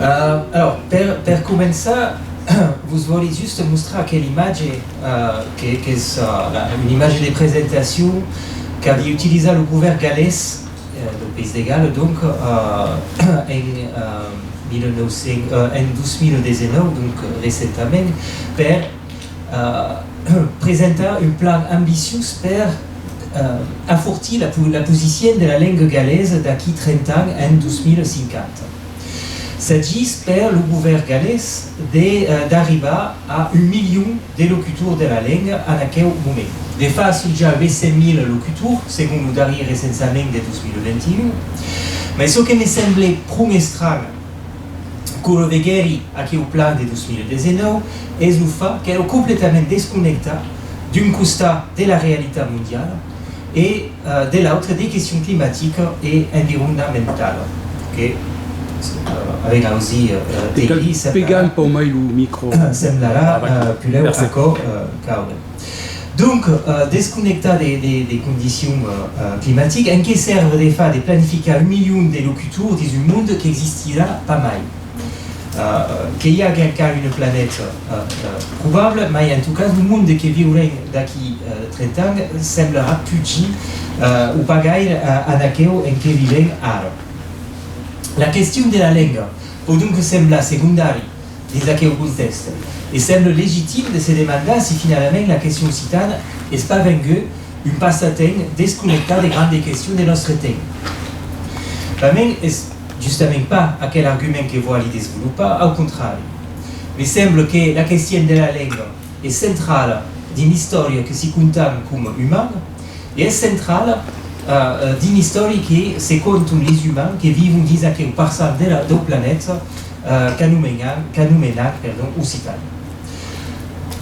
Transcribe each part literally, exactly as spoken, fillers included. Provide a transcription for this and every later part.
Euh, alors, per, per començar, vos vòli just mostrar aquela imatge, euh, que, qu'es, euh, la, una imatge de presentacion qu'aviá utilizat lo govèrn galés, euh, del País de Galles, donc, euh, en, euh, mil nòu cents, euh, en dos mil dètz-e-nòu, donc, euh, recentament, per, euh, presentar un plan ambiciós per, euh, afortir la po-, la posicion de la lenga galesa d'aquí trenta ans, en dos mil cinquanta. S'agís per lo govèrn galés de, euh, d'arribar a un milion de locutors de la lenga en aqueu moment. De fach, son ja uèch cents mila locutors, segon lo darrièr recensament de dos mil vint-e-un, mai çò que me sembla pron estranh quand veguèri aqueu plan de dos mil dètz-e-nòu es lo fach qu'èra completament desconnectat, d'un costat, de la realitat mondiala e, euh, de l'autre, de questions climaticas e environamentalas, que, euh, avèm ausit, euh, de... Pega, pega un pauc mai lo micro. Semblarà, euh, pus lèu aquò, euh, caure. Donc, euh, desconnectat de, de, de condicions, euh, euh, climaticas, en qué sèrve de fach de planificar un milion de locutors dins un monde qu'existirà pas mai? Euh, que i ague encara una planeta, euh, euh, probabla, mai en tot cas, lo monde que viurem d'aquí, euh, trenta ans semblarà pugir, euh, o pas gaire, euh, en aqueu en que vivem ara. La question de la lenga pòt donc semblar segondari dins aqueu contèxte, e sembla legitim de se demandar si finalament la question occitana es pas venguda un passatemps desconnectat de grandas questions de nòstre temps. Pasmens es justament pas aquel argument que vòli desvolopar, au contrari. Me sembla que la question de la lenga es centrala dins l'istòria que si contam coma umans, e es centrala, euh, euh, dins l'istòria que se contan les umans que vivon dins aqueu parçan de la, dau planeta, euh, qu'anomenam, qu'anomenam, perdon, Occitània.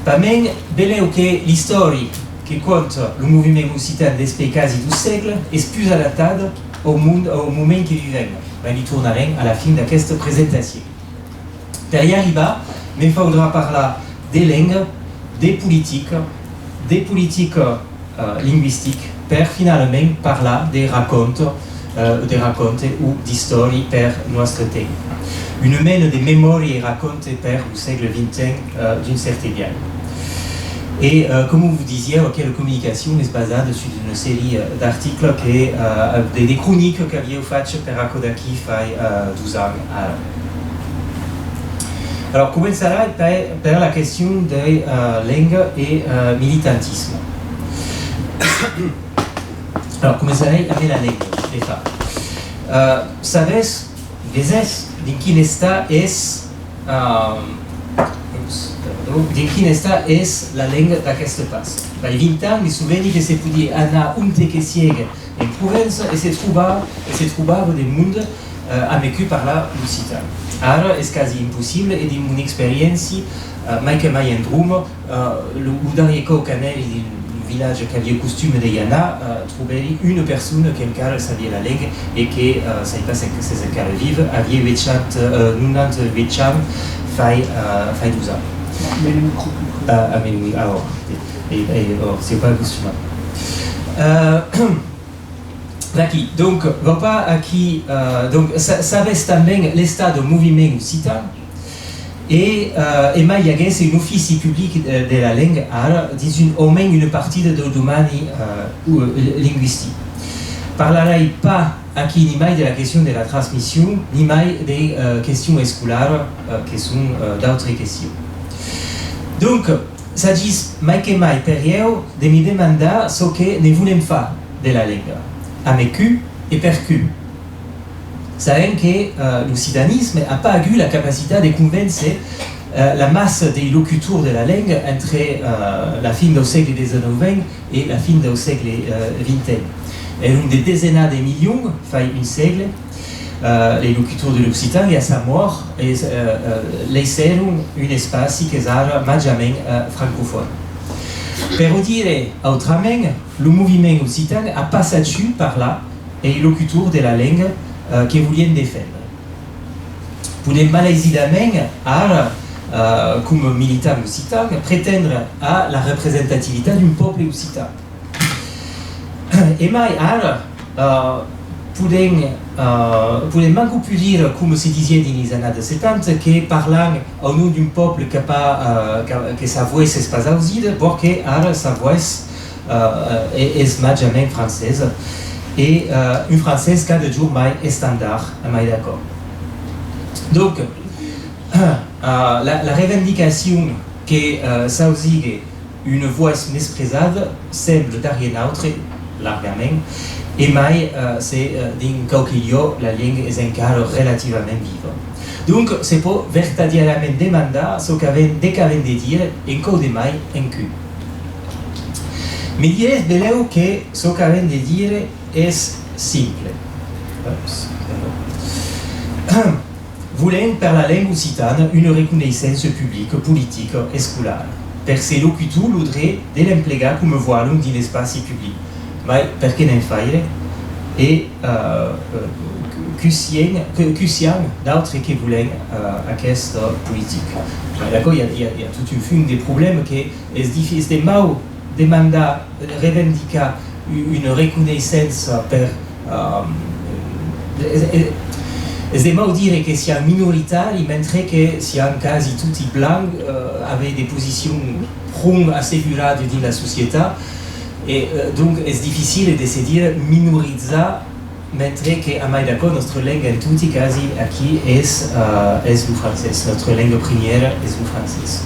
Pasmens, benlèu que l'istòria que conta lo moviment occitan despè quasi dos sègles es pus adaptada au mond, au moment que vivem, mai li tornarem a la fin d'aquesta presentacion. Per i arribar, me faudrà parlar de lenga, de politica, de politica, euh, lingüistica, per finalament parlar de raconte, euh, de raconte o d'istòria per nòstre temps. Una mena de memòria e raconte per lo sègle vint-e-un, euh, d'un cèrte biais. E, euh, coma vos disiáu, aquela comunicacion es basada sus una seria, euh, d'articles que, euh, de, de cronicas qu'aviáu fach per aquò d'aquí fai, euh, dos ans ara. Alors, començarai per, per la question de, euh, lenga e, euh, militantisme. Alors, començarai amb la lenga, de fach. Euh, sabètz, vesètz, dins quin estat es, euh, ups, perdon, dins quin estat es la lenga d'aqueste pas? Fai vint ans, me soveni que se podiá anar onte que siegue en Provença e se trobava, e se trobava de monde, euh, amb qui parlar l'occitan. Ara es quasi impossible e dins mon experiéncia, euh, mai que mai en Droma, euh, lo, lo darrier còp qu'anèri dins lo vilatge qu'aviá costuma de i anar, euh, trobèri una persona qu'encara sabiá la lenga e que, euh, sai pas se, s'es encara viva, aviá uèchanta, euh, nonanta uèch ans, fai, euh, fai dos ans. Mèt lo micro pus près. Euh, ah, mèt lo mi-, ah, oh, e, e, oh, siáu pas acostumat. Euh, Vaquí, donc, vau pas aquí, euh, donc, sa-, sabètz tanben l'estat dau moviment occitan, e, euh, e mai i aguèsse un ofici public de, de la lenga ara, dins un, au mens una partida dau domeni, euh, o, euh, lingüistic. Parlarai pas aquí ni mai de la question de la transmission, ni mai de, euh, questions escolaras, euh, que son, euh, d'autras questions. Donc, s'agís mai que mai per ieu de me demandar çò que ne volèm far de la lenga, amb qui e per qui. Sabèm que, euh, l'occitanisme a pas agut la capacitat de convéncer, euh, la massa dei locutors de la lenga entre, euh, la fin dau sègle dètz-e-nòu e la fin dau sègle, euh, vint. Èron de desenas de milions fai un sègle, euh, lei locutors de l'occitan, e a sa mòrt, es, euh, euh, laissèron un espaci qu'es ara màgament, euh, francofòn. Per o dire autrament, lo moviment occitan a pas sachut parlar ei locutors de la lenga, euh, que volián defendre. Podèm malaisidament, ara, euh, coma militant occitan, pretendre a la representativitat d'un pòble occitan. E mai ara, euh, Podèm, eh, podèm manco pus dire, coma se disiá dins las annadas setanta, que parlam au nom d'un pòble qu'a pas, eh, que, que sa votz es pas ausida, bòrd que ara sa votz, eh, eh, es màgament francesa, e, eh, un francés cada jorn mai estandard, amai d'aquò. Donc, eh, la, la revendicacion que, eh, s'ausigue una votz mespresada sembla d'arrier nautre, largament, e mai, eh, se, eh, dins quauque luòc la lenga es encara relativament viva. Donc, se pòt vertadièrament demandar çò qu'avèm, de qu'avèm de dire, en còu de mai, en cu. Me diretz belèu que çò qu'avèm de dire es simple. Ups, perdon. Volèm per la lenga occitana una reconeissença publica, politica, escolara, per se locutors lo dret de l'emplegar coma vòlon dins l'espaci public. Mai perqué ne'n faire? E, eh, eh, cu-, cussiam, cu-, cussiam d'autres que volèm, eh, aquesta politica. Mai d'aquò, i a, i a, i a tot un fum de problèmas que es difi-, es de mau demandar, revendicar u-, una reconeissença per, ehm, es, es, es de mau dire que siam minoritaris, mentre que siam quasi toti blancs, eh, avèm de posicions pron asseguradas dins la societat, e, eh, donc es dificil de se dire minorizats, mentre que, amai d'aquò, nòstra lenga en toti quasi aquí es, eh, es lo francés, nòstra lenga primièra es lo francés.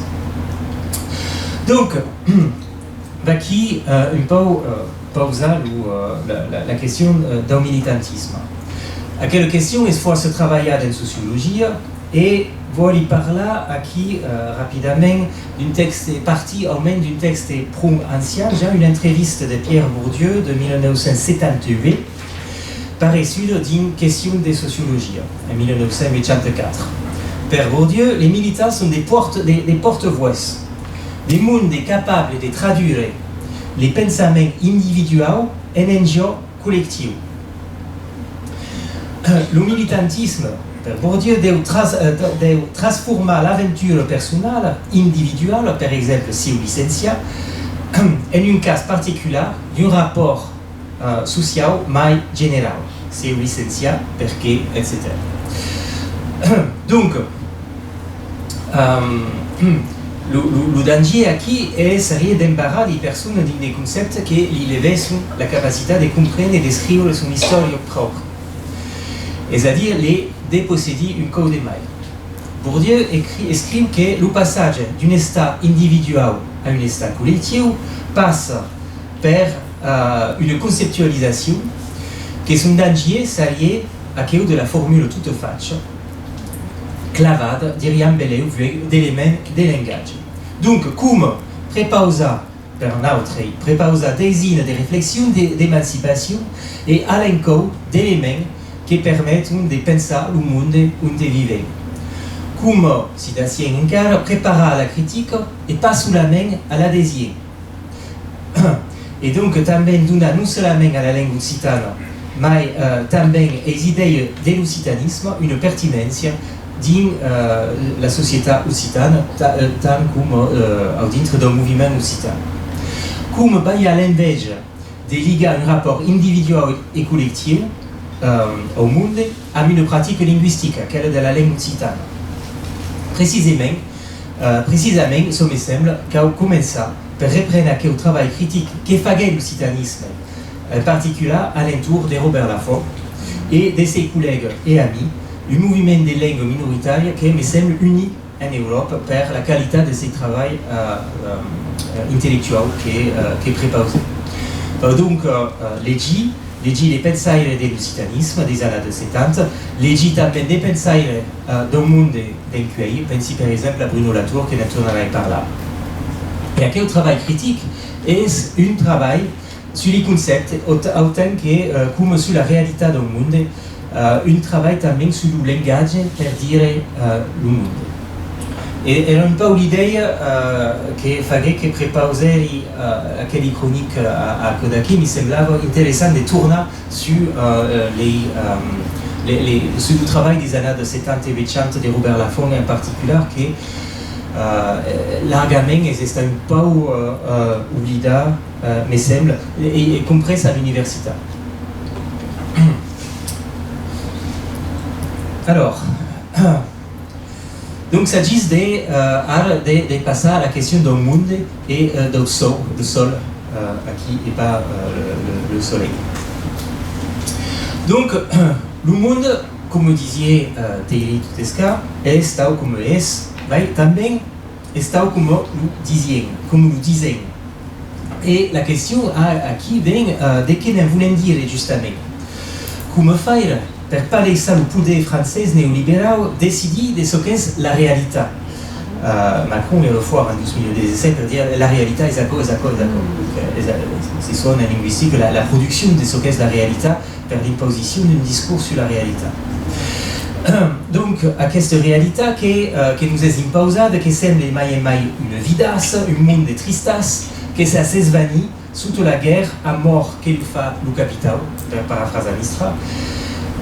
Donc, vaquí, eh, un pauc, eh, pausar lo, eh, la, la, la question, eh, dau militantisme. Aquela question es fòrça trabalhada en sociologia e vòli parlar aquí, eh, rapidament d'un tèxte, partir au mens d'un tèxte pron ancian, ja una entrevista de Pierre Bourdieu de mil nòu cents setanta-uèch, pareissuda dins Questions de sociologia, en mil nòu cents ochanta-quatre. Per Bourdieu, les militants son de pòrta-, de, de pòrta-votz, de monde capable de tradure le pensament individuau en enjòc collectiu. Lo militantisme, per Bourdieu, deu tras-, eh, deu transformar l'aventura personala, individuala, per exemple, siáu licenciat, en un cas particular d'un rapòrt, eh, sociau mai generau, siáu licenciat, perqué, etcetèra. Donc, ehm, lo, lo, lo dangier aquí es, seriá d'embarrar li personas dins de concèptes que li levèsson la capacitat de comprene e d'escriure son istòria pròpra, es a dire li depossedir un còu de mai. Bourdieu escri-, escriu que lo passatge d'un estat individuau a un estat collectiu passa per, eh, una conceptualizacion que son dangier seriá aqueu de la formula tota facha, clavada, diriam belèu, vuèi, d'elements de lengatge. Donc, coma prepausar per nautres, prepausar d'aisinhas de reflexion, de, d'emancipacion e a l'encòp d'elements que permeton de pensar lo monde onte vivèm. Coma, citacien encara, preparar a la critica e pas solament a l'adhesion. E donc tanben donar non solament a la lenga occitana, mai, eh, tanben eis idèias de l'occitanisme una pertinéncia dins, eh, la societat occitana, ta-, eh, tant coma, eh, au dintre dau moviment occitan. Coma balhar l'enveja de ligar un rapòrt individuau e collectiu, eh, au monde amb una practica lingüistica, aquela de la lenga occitana. Precisament, eh, precisament, çò me sembla, cau començar per reprene aqueu trabalh critic que faguèt l'occitanisme, en particular a l'entorn de Robèrt Lafont e de sei collègas e amics, un moviment de lenga minoritària que me sembla unic en Euròpa per la qualitat de sei trabalhs, eh, eh, intellectuaus que, eh, que prepausèt. Eh, donc, eh, eh, legir, legir de pensaires de l'occitanisme des annadas setanta, legir tanben de pensaires, eh, dau monde d'encuei, pensi per exemple a Bruno Latour, que ne tornarai parlar. E aqueu trabalh critic es un trabalh sus li concèptes, aut-, autant que, eh, coma sus la realitat dau monde, eh, un trabalh tanben sus lo lengatge per dire, eh, lo monde. E èra un pauc l'idèia, eh, que faguèt que prepausèri, eh, aqueli cronics a, a aquò d'aquí, mi semblava interessant de tornar sus, eh, eh, lei, ehm, le, le, sus lo trabalh des annadas setanta e ochanta de Robèrt Lafont en particular, que, eh, largament es estat un pauc, eh, eh, oblidat, eh, me sembla, e, e comprés a l'universitat. Alors, donc s'agís de, euh, ara de, de passar a la question dau monde e, euh, dau sòu, de sol, euh, aquí e pas, euh, le, le, le soleil. Donc, lo monde, coma disiá, euh, Thierry Tutesca, es tau coma es, mai tanben es tau coma lo disèm, coma lo disèm. E la question a, aquí ven, euh, de qué ne'n volèm dire justament? Coma faire per pas laissar lo poder francés neoliberau decidir de çò qu'es la realitat? Euh, Macron èra fòrt en dos mil dètz-e-sèt per dire la realitat es aquò, es aquò, es aquò. Donc, euh, es, euh, se sona en lingüistica la, la produccion de çò qu'es la realitat per l'imposicion d'un discors sus la realitat. Donc, aquesta realitat que, euh, que nos es impausada, que sembla mai e mai una vidassa, un monde tristàs, que s'a s'esvanir sota la guèrra a mòrt que lo fa lo capitau, per parafrasar Mistral,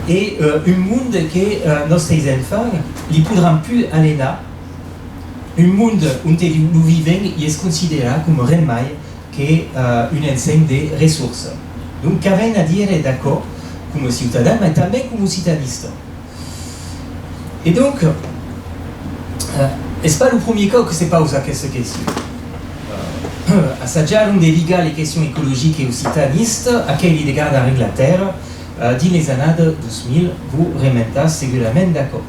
e, euh, un monde que, euh, nòstres enfants li podràn pus alenar, un monde onte lo, lo vivent i es considerat coma ren mai que, euh, un ensems de ressorsas. Donc, qu'avèm a dire d'aquò coma ciutadans, mas tanben coma occitanista? E donc, euh, es pas lo premier còp que se pausa aquesta question. Euh, assajaron de ligar les questions ecologicas e occitanistas a aqueli de Gardarem la Tèrra, euh, dins les annadas dos mil, vos rementatz segurament d'aquò.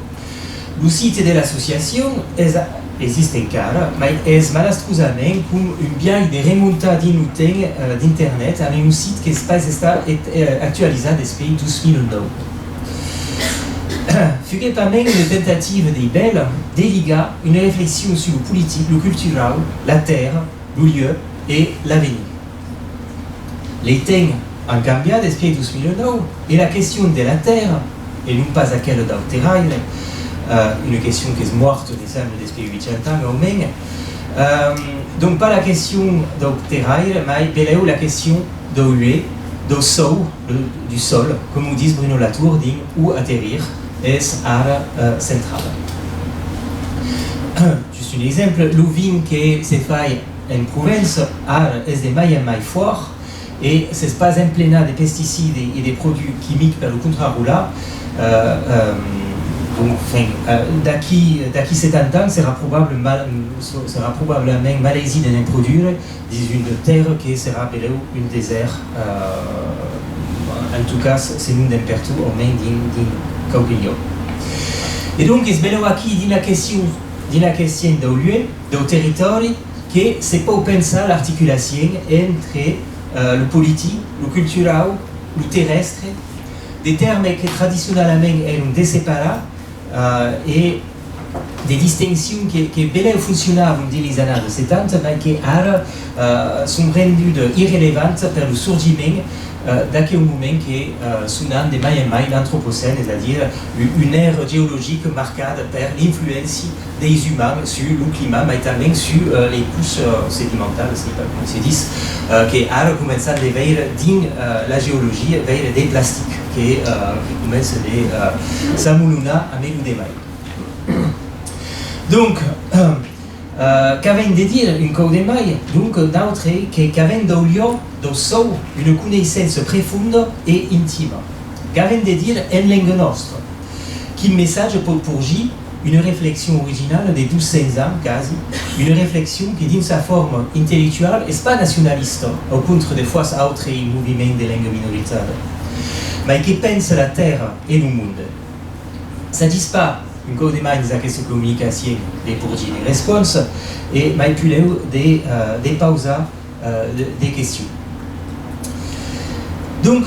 Lo site de l'associacion es, existe encara, mai es malastrosament com un biais de remontar dins lo temps, euh, d'internet, amb un site qu'es pas estat et-, euh, actualizat despí dos mil nòu. Fuguèt pasmens una tentativa de Bell de ligar una reflexion sus lo politic, lo culturau, la tèrra, lo lieu e l'avenir. Les temps an cambiat despí dos mil nòu e la question de la tèrra, e non pas aquela dau terraire, euh, una question qu'es mòrta, me sembla, despí uèchanta ans au mens, euh, donc pas la question dau terraire, mai belèu la question dau luec, dau sòu, le, du sol, coma o ditz Bruno Latour dins Où atterrir, es ara, euh, centrala. Just un exemple, lo vin que se fai en Provença, ara es de mai en mai fòrt, e s'es pas emplenat de pesticides e de produits quimics per lo contrarolar, euh, euh, donc, enfin, euh, d'aquí, d'aquí setanta ans serà probable mal-, serà probablament malaisit de ne'n produire dins una tèrra que serà belèu un desèrt, euh, en tot cas, se non d'en pertot, au mens dins, dins quauque luòc. E donc, es belèu aquí, dins la question, dins la question dau luec, dau territòri, que se pòu pensar l'articulacion entre, euh, lo politic, lo culturau, lo terrèstre, de tèrmes que tradicionalament èran desseparats, euh, e de distincion que, que belèu foncionavan dins les annadas setanta, mai que ara, euh, son rendudas irrelevantas per lo sorgiment, euh, d'aqueu moment que, euh, sonam de mai en mai l'antropocèn, es a dire u-, una èra geologica marcada per l'influéncia deis umans sus lo climat, mai tanben sus, euh, les couches, euh, sedimentalas, sai pas coma se ditz, euh, que ara començam de veire dins, euh, la geologia, veire de plastic que, euh, que comença de, euh, s'amolonar amb lo de mai. Donc, euh, qu'avèm de dire un còp de mai, donc, nautres, que, qu'avèm dau luòc, dau sòu, una coneissença prefonda e intima. Qu'avèm de dire en lenga nòstra? Quin messatge pòt porgir una reflexion originala de dos cents ans, quasi, una reflexion que dins sa forma intellectuala es pas nacionalista, au contra de fòrça autres moviments de lenga minorizada, mai que pensa la tèrra e lo monde? S'agís pas, un còp de mai dins aquesta comunicacion, de porgir de responsas, e mai puslèu de, euh, de pausar, euh, de, de questions. Donc,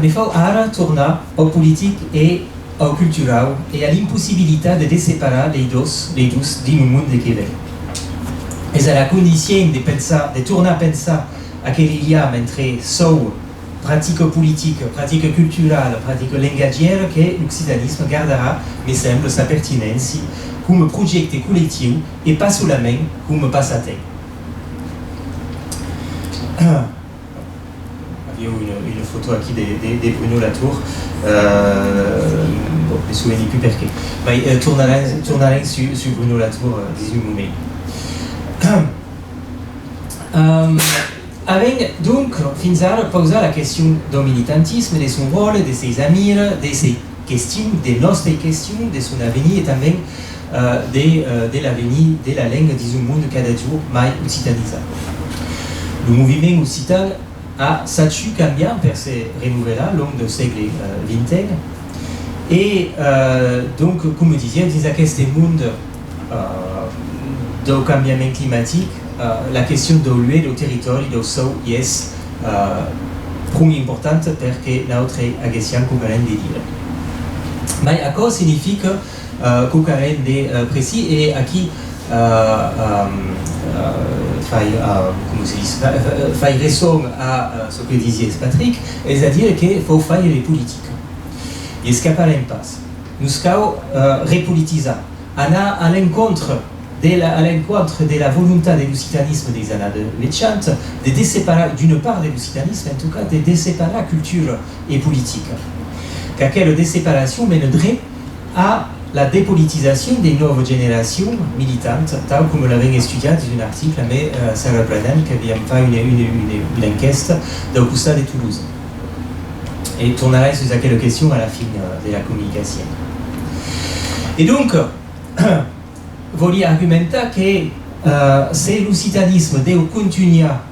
me fau ara tornar au politic e au culturau e a l'impossibilitat de desseparar les dos, les dos dins lo monde que ven. Es a la condicion de pensar, de tornar pensar aquel liam entre sòu, practica politica, practica culturala, practica lengatgièra que l'occitanisme gardarà, me sembla, sa pertinéncia coma projècte collectiu e pas solament coma passatemps. Aviá una, una fòto aquí de, de, de Bruno Latour. Euh, bon, me soveni pus perqué. Mai, euh, tornarem, tornarem sus, sus Bruno Latour, euh, dins un moment. Euh, Avèm, donc, fins ara pausat la question dau militantisme, de son ròtle, de seis amiras, de se question, de nòstei questions, de son avenir e tanben, eh, de, eh, de l'avenir de la lenga dins un monde cada jorn mai occitanizat. Lo moviment occitan a sachut cambiar per se renovelar long dau sègle, eh, vinten. E, eh, donc, coma disiá, dins aqueste monde, eh, dau cambiament climatic, eh, la question dau luec, dau territòri, dau sòu, i es, eh, pron importanta per que nautrei aguessiam quauquarren de dire. Mai aquò significa, eh, quauquarren de, eh, precís, e aquí, eh, ehm, eh, fai, eh, coma se ditz, fa-, fa-, fai resson a, eh, çò que disiás, Patrick, es a dire que fau faire de politica. I escaparem pas. Nos cau, eh, repolitizar, anar a l'encontre de la, a l'encontre de la volontat de l'occitanisme deis annadas ochanta, de desseparar, d'una part de l'occitanisme, en tot cas, de desseparar cultura e politica. Qu'aquela desseparacion mena dret a la depolitizacion dei nòvas generacions militantas, tau coma l'avèm estudiat dins un article amb, eh, Sarah Brennan, qu'aviam fach una, una, una, una enquèsta dau costat de Tolosa. E tornarai sus aquela question a la fin, eh, de la comunicacion. E donc, vòli argumentar que, eh, se l'occitanisme deu contunhar,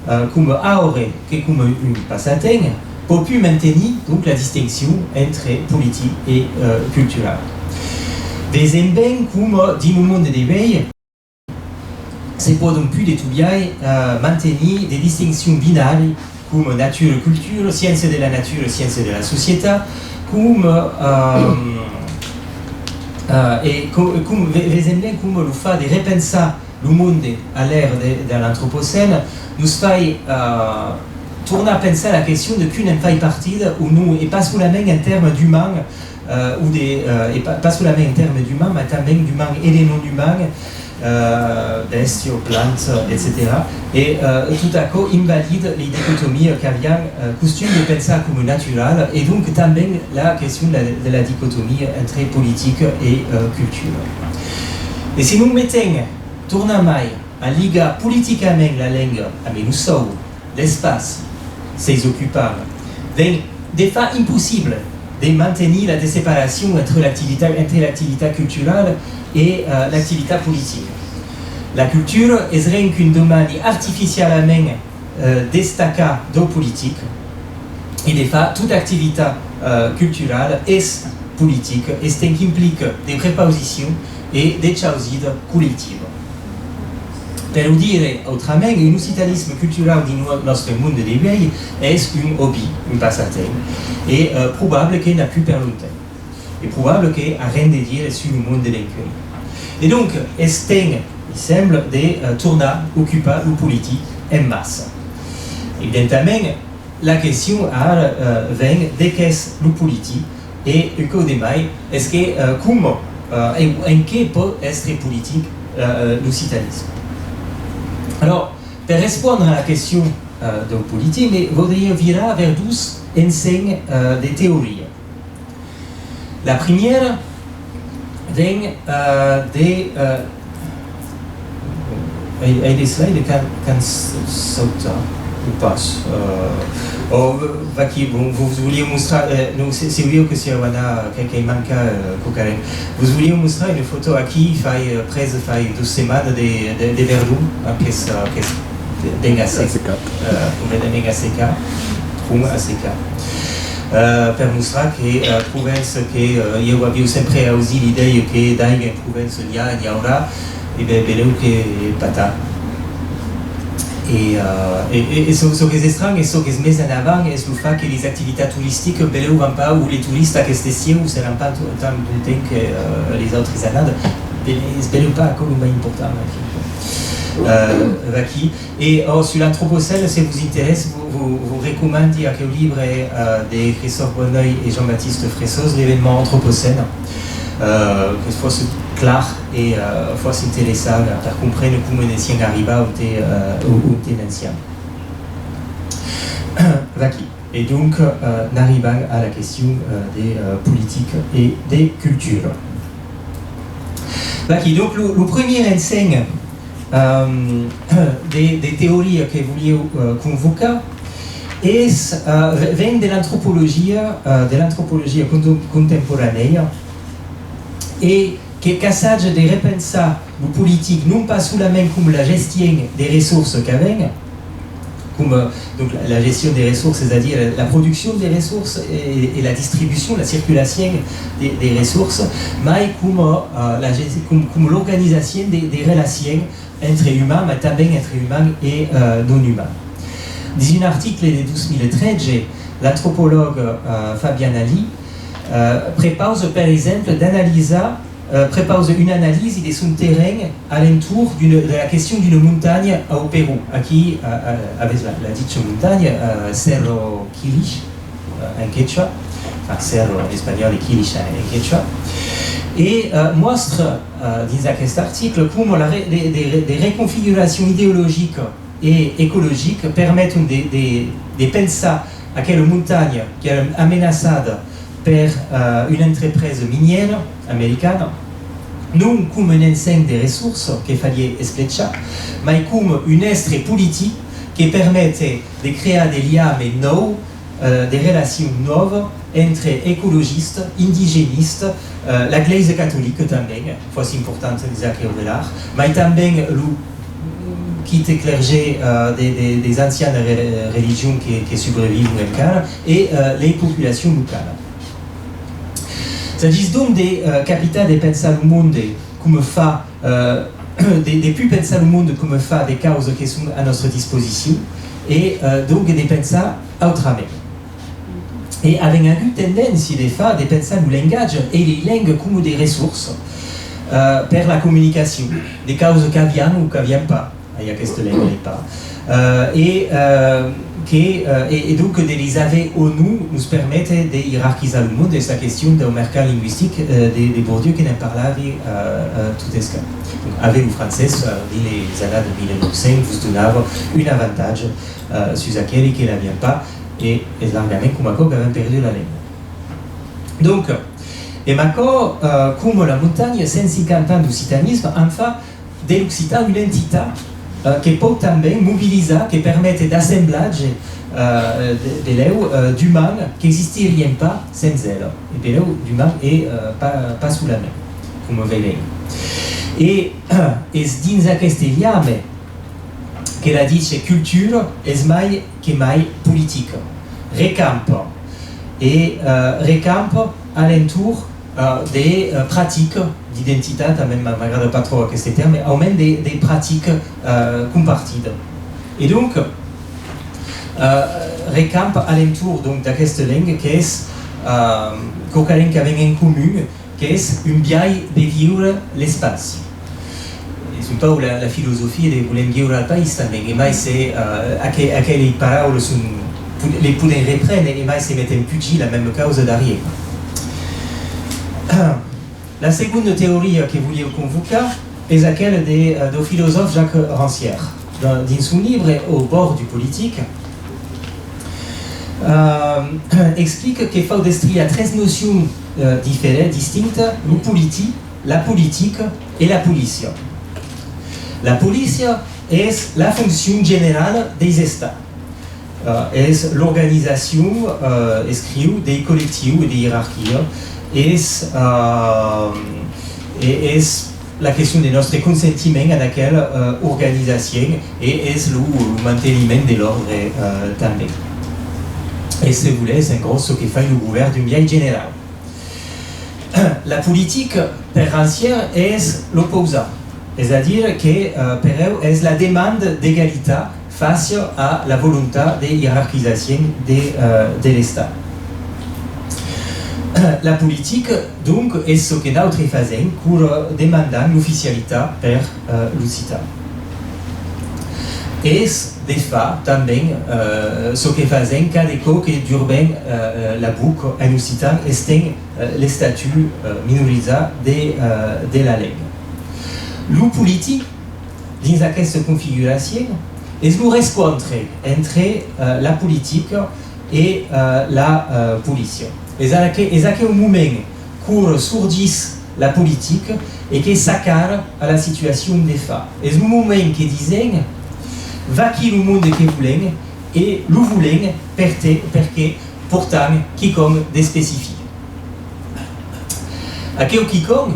eh, coma aure que coma un passatemps, pòu pus mantenir, donc, la distincion entre politic e, eh, cultural. Vesem ben coma, dins lo monde de uei, se pòdon pus de tot biais, eh, mantenir de distincions binàrias coma natura e cultura, sciéncia de la natura, sciéncia de la societat, coma, eh, eh, e co-, com-, ve-, vesem ben coma lo fach de repensar lo monde a l'èra de, de l'antropocèn nos fai, eh, tornar pensar la question de qui ne'n fai partida o non, e pas solament en tèrmes d'uman, eh, o de, eh, e pa-, pas solament en tèrmes d'uman, mas tanben d'uman e de non-uman, eh, bèstia, planta, etcetèra. E, eh, tot aquò invalida lei dicotomias qu'aviam, eh, costum de pensar coma naturalas, e donc tanben la question de la, de la dicotomia entre politica e, eh, cultura. E se nos metem tornamai a ligar politicament la lenga amb lo sòu, l'espaci, seis ocupam, ven de fach impossible de mantenir la desseparacion entre l'activitat, entre l'activitat culturala e, eh, l'activitat politica. La cultura es ren qu'un domeni artificialament, eh, destacat dau politic, e de fach, tota activitat, eh, culturala es politica, estent qu'implica de prepausicions e de chausidas collectivas. Per o dire autrament, un occitanisme culturau dins lo nòstre monde de uei es un hobby, un passatemps, e, eh, probable que n'a pus per longtemps. E probable que a ren de dire sus lo monde d'encuei. E donc, es temps, mi sembla, de, eh, tornar ocupar lo politic en massa. Evidentament, la question ara, eh, ven de qu'es lo politic, e un còp de mai, es que, eh, coma, eh, e en qué pòt èstre politic, eh, eh, l'occitanisme? Alors, per respondre a la question, eh, dau politic, me voudriá virar vers dos ensenhs, eh, de teoria. La primièra ven, eh, de, eh, ai, ai de slide qu'an, qu'an s-, sautat o pas. Eh, o, vaquí, bon, vos voliá mostrar, eh, non, se, se veieu que siáu anat, que, qu'ai mancat, eh, quauquarren. Vos voliá mostrar una fòto aquí, fai, eh, presa fai dos setmanas de, de, de Verdon, eh, qu'es, eh, qu'es ben a sec, eh, completament a secar, com a secar. Eh, per mostrar que, eh, Provença, que, eh, ieu aviáu sempre ausit l'idèia que d'aiga en Provença n'i a, n'i aurà, e ben, belèu que pas tant. E, eh, e, e, e çò, çò qu'es estranh e çò qu'es mes en avant es lo fach que leis activitats toristicas, belèu, van pas, o lei toristas aqueste estiu seràn pas to-, tant longtemps que, eh, leis autris annadas. Be-, es belèu pas aquò lo mai important, enfin. Eh, vaquí. E, ò, sus l'antropocèn, se vos interèssa, vos, vos, vos recomandi aqueu libre, eh, de Christophe Bonneuil e Jean-Baptiste Fressausse, L'événement anthropocène, eh, qu'es fòrça clar e, eh, fòrça interessant per comprene coma ne siam arribats onte, eh, o-, onte n'en siam. Vaquí. E donc, eh, n'arribam a la question, eh, de, eh, politica e de cultura. Vaquí, donc, lo, lo premier ensenh, ehm, de, de teoria que voliáu, eh, convocar, es, eh, ve-, ven de l'antropologia, eh, de l'antropologia contem-, contemporanèa, e que, qu'assaja de repensar lo politic non pas solament coma la gestien de ressorsas qu'avèm, coma, donc, la, la gestion des ressources, c'est-à-dire la production des ressources et, et la distribution, la circulation des, des ressources, mai coma, eh, la ges-, com-, coma l'organizacion de, de relacions entre umans, mas tanben entre umans e, eh, non umans. Dins un article de dos mil tretze, l'antropològ, eh, Fabian Ali, eh, prepausa, per exemple, d'analisar, eh, prepausa una analisi de son terren a l'entorn d'una, de la question d'una montanha au Perú. Aquí, eh, eh, avètz la, la dicha montanha, eh, Cerro Quilich, eh, en quechua, enfin, cerro en espanhòl e quilich en, en quechua, e, eh, mòstra, eh, dins aquest article, coma la re-, de, de, de reconfiguracion ideologica e ecologica permeton de, de, de pensar aquela montanha qu'èra amenaçada per, eh, una entrepresa minièra americana, non coma un ensems de ressorsas que faliá esclechar, mai coma un èstre politic que permete de crear de liames nòus, eh, de relacions nòvas entre ecologistas, indigenistas, eh, la Glèisa catolica tanben, fòrça important dins aqueu relarg, mai tanben lo quite clergé, eh, de, de, des ancianas re-, religions que, que subrevivon encara, e, eh, lei populacions localas. S'agís donc de, eh, capitar de pensar lo monde coma fa, eh, de, de pus pensar lo monde coma fa de causas que son a nòstra disposicion e, eh, donc de pensar autrament. E avèm agut tendéncia de far, de pensar lo lengatge e lei lengas coma de ressorsas, eh, per la comunicacion, de causas qu'aviam o qu'aviam pas. Ai, aquesta lenga l'ai pas. Eh, e, eh, que, eh, e, e donc de les aver o non nos permete de ierarquizar lo monde, es la question dau mercat lingüistic, eh, de, de Bourdieu que ne'n parlavi, eh, eh, tot escàs. Donc, aver lo francés, eh, dins les annadas mil nòu cents vos donava un avantatge, eh, sus aqueli que l'avián pas, e es largament coma aquò qu'avèm perdut la lenga. Donc, emb aquò, eh, coma la montanha, cent cinquanta ans d'occitanisme an fa de l'occitan una entitat, eh, que pòu tanben mobilizar, que permete d'assemblatge, eh, de, de lèu, eh, d'umans qu'existirián pas sens ela, e de lèu d'umans e, eh, pas, pas solament, coma veirem. E, eh, es dins aqueste liame que la dicha cultura es mai que mai politica. Recampa, e, eh, recampa a l'entorn, eh, de, eh, practicas d'identitat, a mi m'a-, m'agrada pas tròp aqueste tèrme, au mens de, de practicas, eh, compartidas. E donc, eh, recampa a l'entorn, donc, d'aquesta lenga qu'es, eh, quauquarren qu'avèm en comun, qu'es un biais de viure l'espaci. Es un pauc la, la filosofia de volèm viure al país tanben, e mai se, eh, aqu-, aquelei paraulas son, po-, lei podèm reprene, e mai se metem pugir la mema causa darrier. La segonda teoria que voliáu convocar es aquela de, eh, dau filosòf Jacques Rancière. Dans, dins son libre Au bord du politique, eh, explica que fau destriar tres nocions, eh, difere-, distinctas, lo politic, la politica e la polícia. La polícia es la foncion generala deis estats. Eh, es l'organizacion, eh, escriu, dei collectius e de ierarquia. Es, eh, e es la question de nòstre consentiment ad aquela, eh, organizacion e es lo, lo manteniment de l'òrdre, eh, tanben. E se volètz, en gròs, çò que fai lo govèrn d'un biais generau. La politica, per Rancière, es l'opausat, es a dire que, eh, per eu, es la demanda d'egalitat fàcia a la volontat de ierarquizacion de, eh, de l'Estat. La politica, donc, es çò que nautrei fasèm quora demandam l'oficialitat per, eh, l'occitan. Es, de fach, tanben, eh, çò que fasèm cada còp que durbem, eh, eh, la boca en occitan, estend, eh, l'estatut, eh, minorizat de, eh, de la lenga. Lo politic, dins aquesta configuracion, es lo rescòntre entre, eh, la politica e, eh, la, eh, polícia. Es aqu-, es aqueu moment quora sorgís la politica e que s'acara a la situacion de fach. Es lo moment que disèm, vaquí lo monde que volèm, E lo volèm per te, perque portam quicòm d'especific. Aqueu quicòm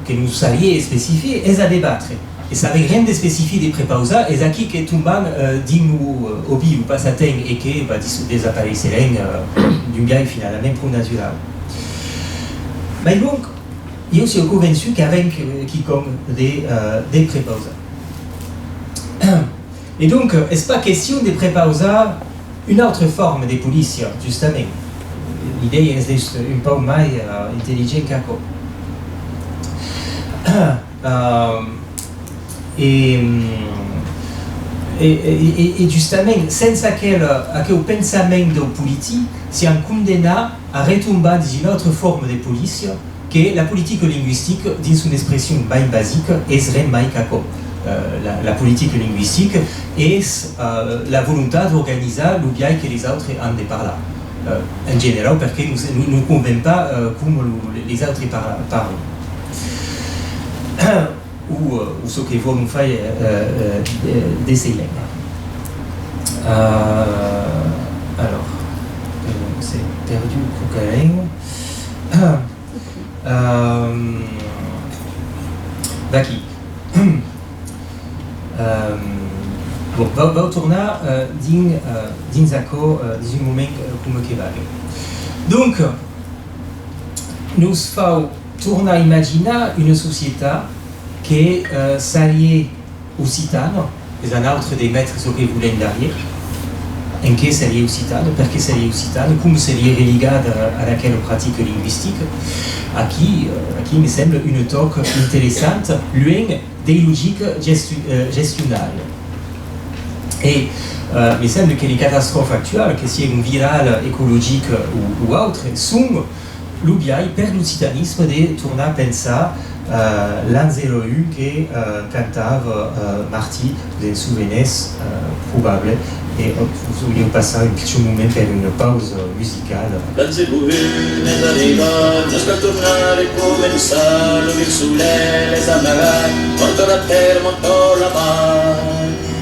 que nos salié especific es a debatre. E saber ren d'especific de prepausar es aquí que tombam, eh, dins lo, eh, òbvi, lo passatemps, e que, bah, dis-, desapareisserem, eh, d'un biais finalament pro naturau. Mai donc, ieu siáu convençut qu'avèm que, quicòm de, eh, de prepausar. E donc, es pas question de prepausar una autra forma de polícia, justament. L'idèia es d'èstre un pauc mai, eh, intelligent qu'aquò. Eh, e, e, e, e, e justament, sens aquel, aqueu pensament dau politic, siam condemnats a retombar dins una autra forma de polícia, que la politica lingüistica, dins son expression mai basica, es ren mai qu'aquò. Eh, la, la politica lingüistica es, eh, la volontat d'organizar lo biais que les autres an de parlar. Eh, en generau, perque nos, nos, nos conven pas, eh, coma lo, les autres parla-, parlan. O, eh, o çò que vòlon far, eh, eh, de, de sei lengas. Eh, alors, eh, s'es perdut quauquaren. Ehm, vaquí. Ehm, bon, vau, vau tornar, eh, dins, eh, dins aquò, eh, dins un moment, eh, coma que valga. Donc, nos fau tornar imaginar una societat que, eh, sarié occitana, es a nautres de metre çò que volèm darrièr, en qué serié occitana, perqué serié occitana, coma serié religada a, a aquela practica lingüistica. Aquí, eh, aquí me sembla un tòc interessant, luènh dei logicas gesti-, eh, gestionàrias. E, eh, me sembla que li catastròfas actualas, que siègon viralas, ecologic o, o autre, son lo biais per l'occitanisme de tornar pensar, eh, l'an zèro un que, eh, cantava, eh, Martí, vos en sovenètz, eh, probable, e, eh, vos voliáu passar un pichon moment per una pausa musicala. L'an zèro un es arribat, nos cal tornar recomençar, lo vil solelh es amagat, mòrta la tèrra, mòrta la mar.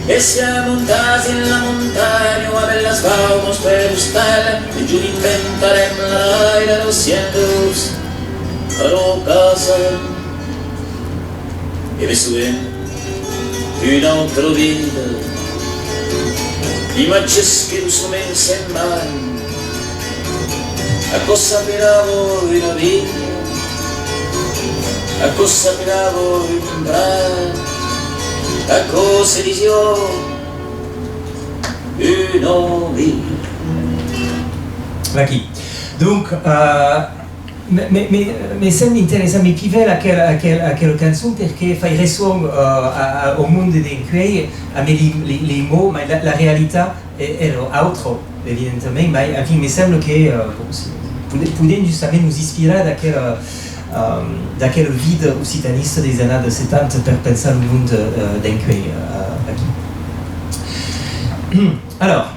E siam montats dins la montanha, avèm las baumas per ostal, un jorn inventarem la laira dau cent dos a la casa. E me soven d'una autra vida, d'imatges que doçament se'n van. Aquò s'apelava una vila, aquò s'apelava un prat, aquò se disiá una vila. Vaquí. Donc, euh, me, me, me, me sembla interessant, me pivèla aquela, aquela, aquela cançon, perque fai resson, euh, a, a, au monde d'encuei, amb li, li, li mots, mai la, la realitat e-, èra autra, evidentament, mai, enfin, me sembla que, eh, bon, si, pode-, podèm justament nos inspirar d'aquela, eh, d'aquela vida occitanista deis annadas setanta per pensar lo monde, eh, d'encuei, eh, aquí. Alors,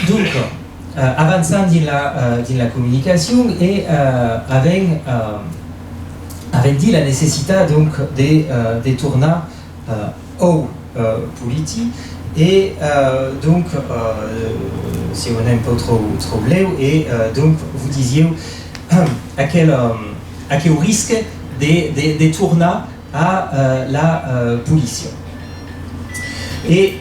donc, eh, avançam dins la, eh, dins la comunicacion e, eh, avèm, eh, avèm dit la necessitat, donc, de, eh, de tornar, eh, au, eh, politic, e, eh, donc, eh, siáu anat un pauc tròp, tròp lèu, e, eh, donc, vos disiáu, aquel, eh, aqueu risque de, de, de tornar a, eh, la, eh, polícia. E,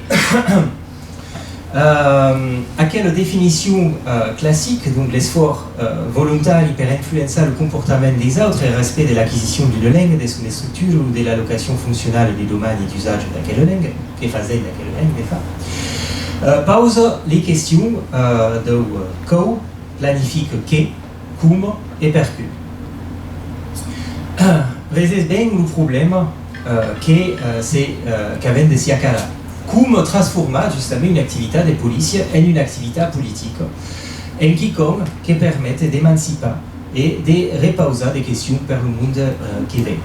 Ehm, aquela definicion, eh, classica, donc l'esfòrç, eh, volontari per influençar lo comportament deis autres, el respècte de l'aquisicion d'una lenga, de son estructura o de l'allocacion foncionala e dei domanis d'usatge d'aquela lenga, que fasèm d'aquela lenga, de fach, eh, pausa li questions, eh, dau, eh, quò planifica qué, coma e perqué. Vesètz ben lo problèma, eh, que, eh, se, eh, qu'avèm de s'i acarar. Coma transformar justament una activitat de polícia en una activitat politica, en quicòm que permete d'emancipar e de repausar de questions per lo monde, eh, que ven.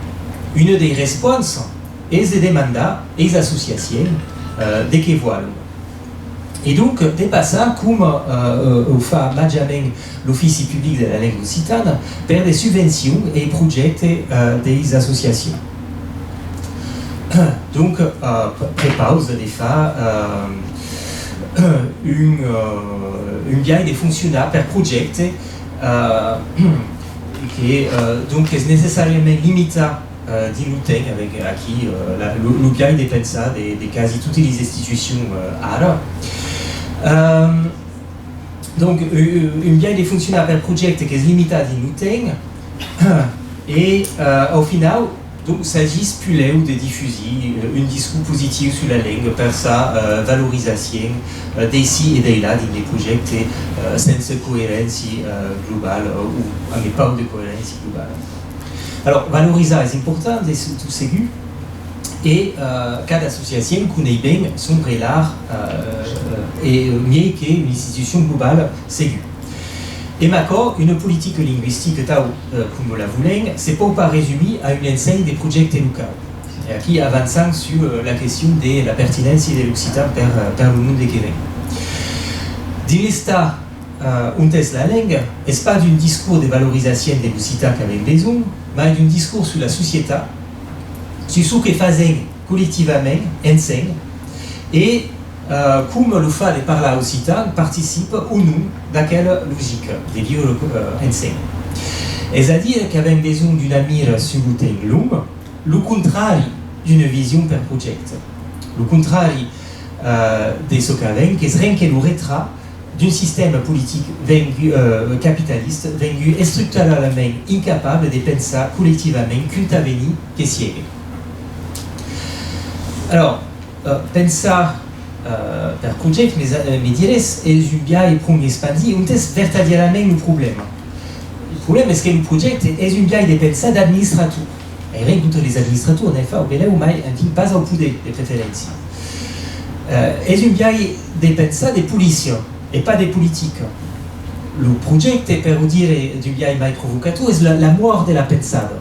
Una dei responsas es de demandar eis associacions, eh, de qué vòlon. E donc, de passar, coma, eh, eh, o fa majament l'Ofici Public de la Lenga Occitana, per de subvencions e projèctes, eh, deis associacions. Donc, eh, pre-, prepausa de far, eh, un, euh, un biais de foncionar per projècte, euh, que, euh, donc, es necessàriament limitat, euh, dins lo temps, avec aquí, euh, la, lo, lo biais de pensar de, de quasi totes les institucions, euh, ara. Euh, donc, euh, un biais de foncionar per projècte qu'es limitat dins lo temps, e, euh, au final, donc, s'agís puslèu de difusir, euh, un discors positiu sus la lenga per sa, euh, valorizacion, euh, d'aicí e d'ailà dins de projèctes, euh, sense coeréncia, euh, globala, euh, o amb pauc de coeréncia globala. Alors, valorizar es important, de tot segur, e, euh, cada associacion coneis ben son prelat, euh, e miei que una institucion globala, segur. Emb aquò, una politica lingüistica tau, euh, coma la volèm, se pòu pas resumir a un ensem de projèctes locals. E aquí avançam sus, euh, la question de la pertinéncia de l'occitan per, euh, per lo monde que ven. Dins l'estat, euh, ont es la lenga, es pas d'un discors de valorizacion de l'occitan qu'avèm besonh, mai d'un discors sus la societat, sus çò que fasèm collectivament, ensem, e, euh, coma lo fach de parlar occitan participa o non d'aquela logica de viure, euh, ensem. Es a dire qu'avèm besonh d'una mira sus lo temps long, lo contrari d'una vision per projècte. Lo contrari, euh, de çò qu'avèm, qu'es ren que lo retrat d'un sistèma politic vengut, euh, capitalista, vengut estructuralament incapable de pensar collectivament quin avenir que siegue. Alors, euh, pensar, euh, per projècte, me, euh, me diretz, es un biais pron expandit, ont es vertadièrament lo problèma? Lo problèma es que lo projècte es un biais de pensar d'administrator. E ren contra les administrators, n'en fau, belèu, mai, enfin, pas au poder, de preferéncia. Euh, es un biais de pensar de polícia e pas de politica. Lo projècte, per o dire d'un biais mai provocator, es la, la mòrt de la pensada.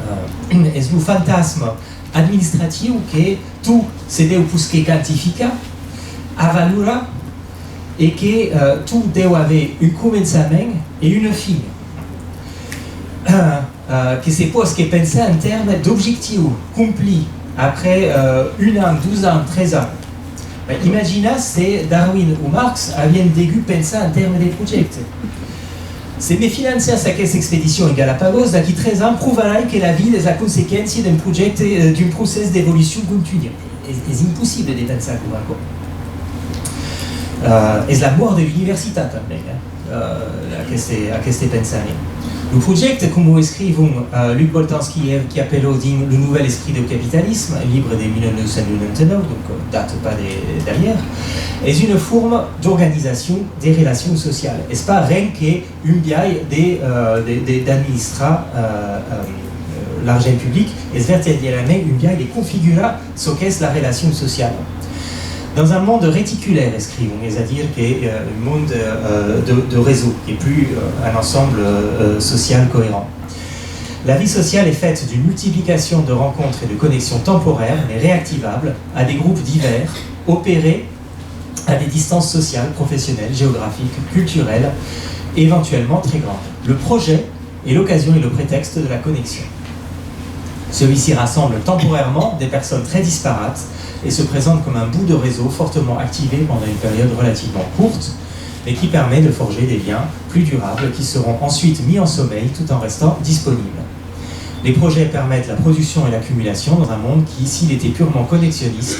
Euh, es lo fantasma administratiu que tot se deu posquer quantificar, avalorar, e que, euh, tot deu aver un començament e una fin. Euh, que se pòsque pensar en tèrmes d'objectius complits après, euh, un an, dos ans, tres ans. Ben, imaginatz se Darwin o Marx avián degut pensar en tèrmes de projècte. Se me finançatz aquesta expedicion en Galapagos, d'aquí tres ans provarai que la vida es la consequéncia d'un projècte, euh, d'un procès d'evolucion continua. Es, es impossible de pensar coma aquò. Euh, es la mòrt de l'universitat tanben, eh? Euh, aqueste, aqueste pensament. Lo projècte, coma o escrivon, euh, Luc Boltanski e Ève Chiappello dins Lo Nouvel Esprit du Capitalisme, libre de mila nòu cents nonanta nòu, donc, euh, data pas de, d'aièr, es una forma d'organizacion de relacion sociala. Es pas ren que un biais de, euh, de, de, d'administrar, euh, euh, l'argent public, es vertadièrament un biais de configurar çò qu'es la relacion sociala. Dans un monde réticulaire, escrivon, es a dire que, euh, un monde, euh, de, de réseau, qu'es plus, euh, un ensemble, euh, social cohérent. La vie sociale est faite d'une multiplication de rencontres et de connexions temporaires, mais réactivables, à des groupes divers, opérées à des distances sociales, professionnelles, géographiques, culturelles, éventuellement très grandes. Le projet est l'occasion et le prétexte de la connexion. Celui-ci rassemble temporairement des personnes très disparates et se présente comme un bout de réseau fortement activé pendant une période relativement courte, mais qui permet de forger des liens plus durables qui seront ensuite mis en sommeil tout en restant disponibles. Les projets permettent la production et l'accumulation dans un monde qui, s'il était purement connexionniste,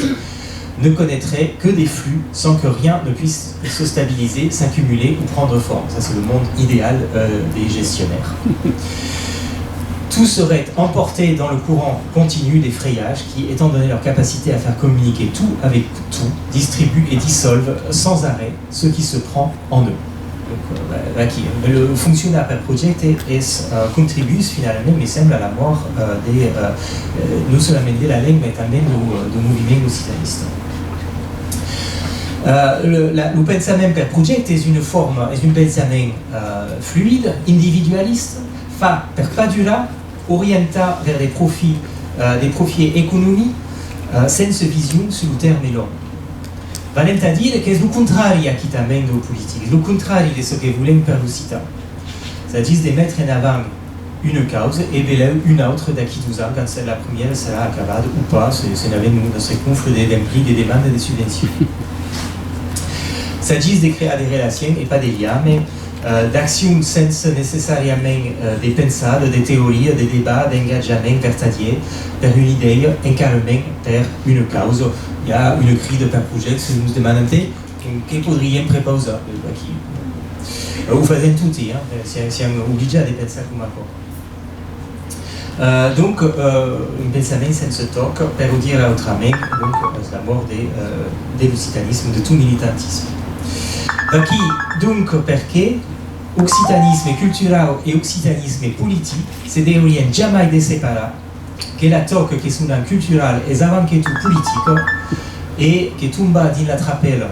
ne connaîtrait que des flux sans que rien ne puisse se stabiliser, s'accumuler ou prendre forme. Ça, c'est le monde idéal, euh, des gestionnaires. Tout serait emporté dans le courant continu des frayages qui, étant donné leur capacité à faire communiquer tout avec tout, distribuent et dissolvent sans arrêt ce qui se prend en eux. Donc, euh, va-, vaquí, lo foncionar per projècte es, euh, contribuís finalament, me sembla, a la mòrt, euh, de, euh, euh, non solament de la lenga, mai tanben lo, euh, lo moviment occitanista. Euh, le, la, lo pensament per projècte es una forma, es un pensament, euh, fluid, individualista, fach per pas durar, orientat vers de profits, euh, de profits economics, euh, sense vision sus lo tèrme long. Valent a dire qu'es lo contrari aquí tanben dau politic, es lo contrari de çò que volèm per l'occitan. S'agís de metre en avant una causa e belèu una autra d'aquí dos ans, quand se-, la primièra serà acabada o pas, se, se n'avèm nòstre confle de, d'emplir de demandas de subvencions. S'agís de crear de relacions e pas de liames, eh, d'accions sense necessàriament, eh, de pensada, de teoria, de debat, d'engatjament vertadièr per una idèia, encara mens per una causa. I a una crida per projècte, se nos demandam, donc, que podriam prepausar, eh, aquí? Eh, o fasèm toti, hein, siam, siam obligats de pensar coma aquò. Euh, donc, euh, un pensament sense tòc, per o dire autrament, donc, es la mòrt de, euh, de l'occitanisme, de tot militantisme. Vaquí, donc, perqué occitanisme culturau e occitanisme politic se deurián jamai desseparar, que la tòca que sonam cultural es avant que tot politica e que tombar dins la trapèla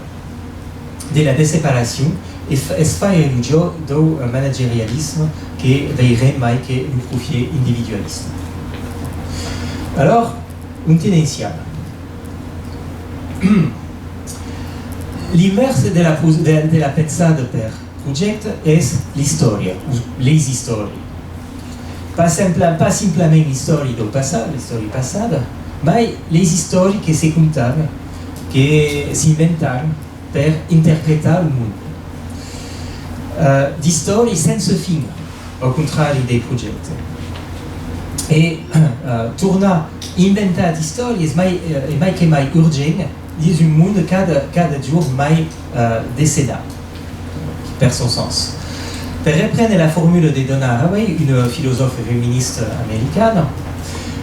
de la desseparacion e f-, es faire lo jòc dau, eh, managerialisme que veirem mai que lo profièch individualista. Alors, ont tenenciam? L'invèrs de la pos-, de, de la pensada per projècte es l'istòria, o leis istòrias. Pas simpla-, pas simplament l'istòria dau passat, l'istòria passada, mai leis istòrias que se contam, que s'inventam per interpretar lo monde. Eh, d'istòrias sense fin, au contrari dei projèctes. E, eh, tornar inventar d'istòrias es mai, eh, es mai que mai urgent dins un monde cada, cada jorn mai, eh, dessedat, per son sens. Per reprene la formula de Donna Haraway, una filosòfa feminista americana,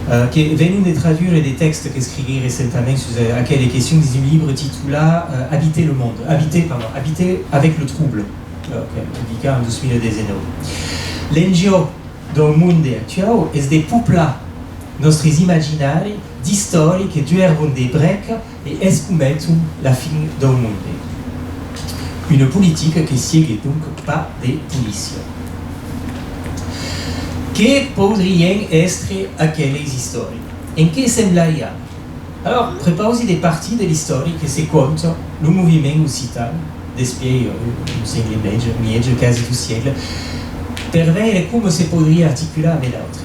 eh, que venon de tradure de tèxtes qu'escriguèt recentament sus, eh, aquela question dins un libre titolat, eh, Habiter le monde, habiter, pardon, habiter avec le trouble, eh, que publica en dos mila dètz-e-nòu. L'enjòc dau monde actuau es de poplar nòstres imaginaris d'istòrias que duèrbon de brècas e escometon la fin dau monde. Una politica que siegue donc pas de polícia. Que podrián èstre aquelas istòrias? En qué semblarián? Alors, prepausi de partir de l'istòria que se conta lo moviment occitan despièi, eh, un sègle e mièg, mièg, quasi dos siècles, per veire coma se podriá articular amb l'autre.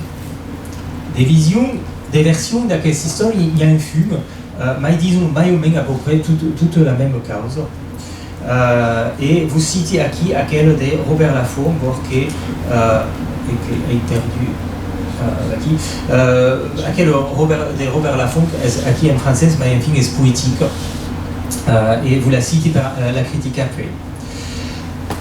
De visions, de versions d'aquesta istòria, i a un fum, eh, mai dison mai o mens a peu près tot, tota la mema causa. Euh, e vos citi aquí aquela de Robert Laffont, bòrd que, euh, e que ai perdut, euh, aquí. Euh, aquela Robert, de Robert Laffont, es aquí en francés, mai enfin es poetica. Euh, e vos la citi per, euh, la criticar puèi.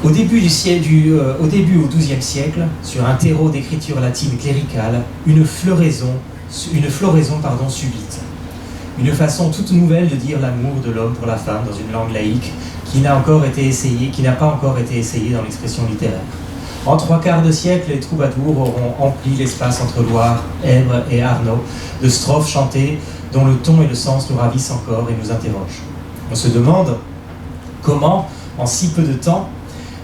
Au début du siècle, du, euh, au début, au douzième siècle, sur un terreau d'écriture latine cléricale, une floraison, une floraison, pardon, subite. Une façon toute nouvelle de dire l'amour de l'homme pour la femme dans une langue laïque qui n'a encore été essayée, qui n'a pas encore été essayée dans l'expression littéraire. En trois quarts de siècle, les troubadours auront empli l'espace entre Loire, Èbre et Arno de strophes chantées dont le ton et le sens nous ravissent encore et nous interrogent. On se demande comment, en si peu de temps,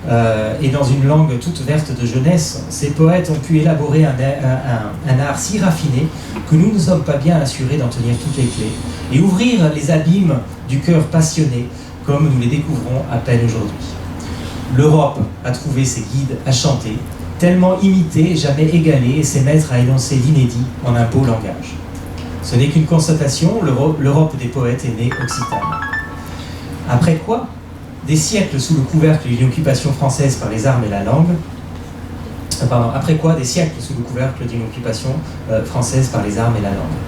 euh, et dans une langue toute verte de jeunesse, ces poètes ont pu élaborer un, un, un, un art si raffiné que nous ne sommes pas bien assurés d'en tenir toutes les clés et ouvrir les abîmes du cœur passionné comme nous les découvrons à peine aujourd'hui. L'Europe a trouvé ses guides à chanter, tellement imiter, jamais égaler et ses maîtres à énoncer l'inédit en un beau langage. Ce n'est qu'une constatation, l'Euro-, l'Europe des poètes est née occitane. Après quoi, des siècles sous le couvercle d'une occupation française par les armes et la langue, euh, pardon, après quoi, des siècles sous le couvercle d'une occupation, euh, française par les armes et la langue.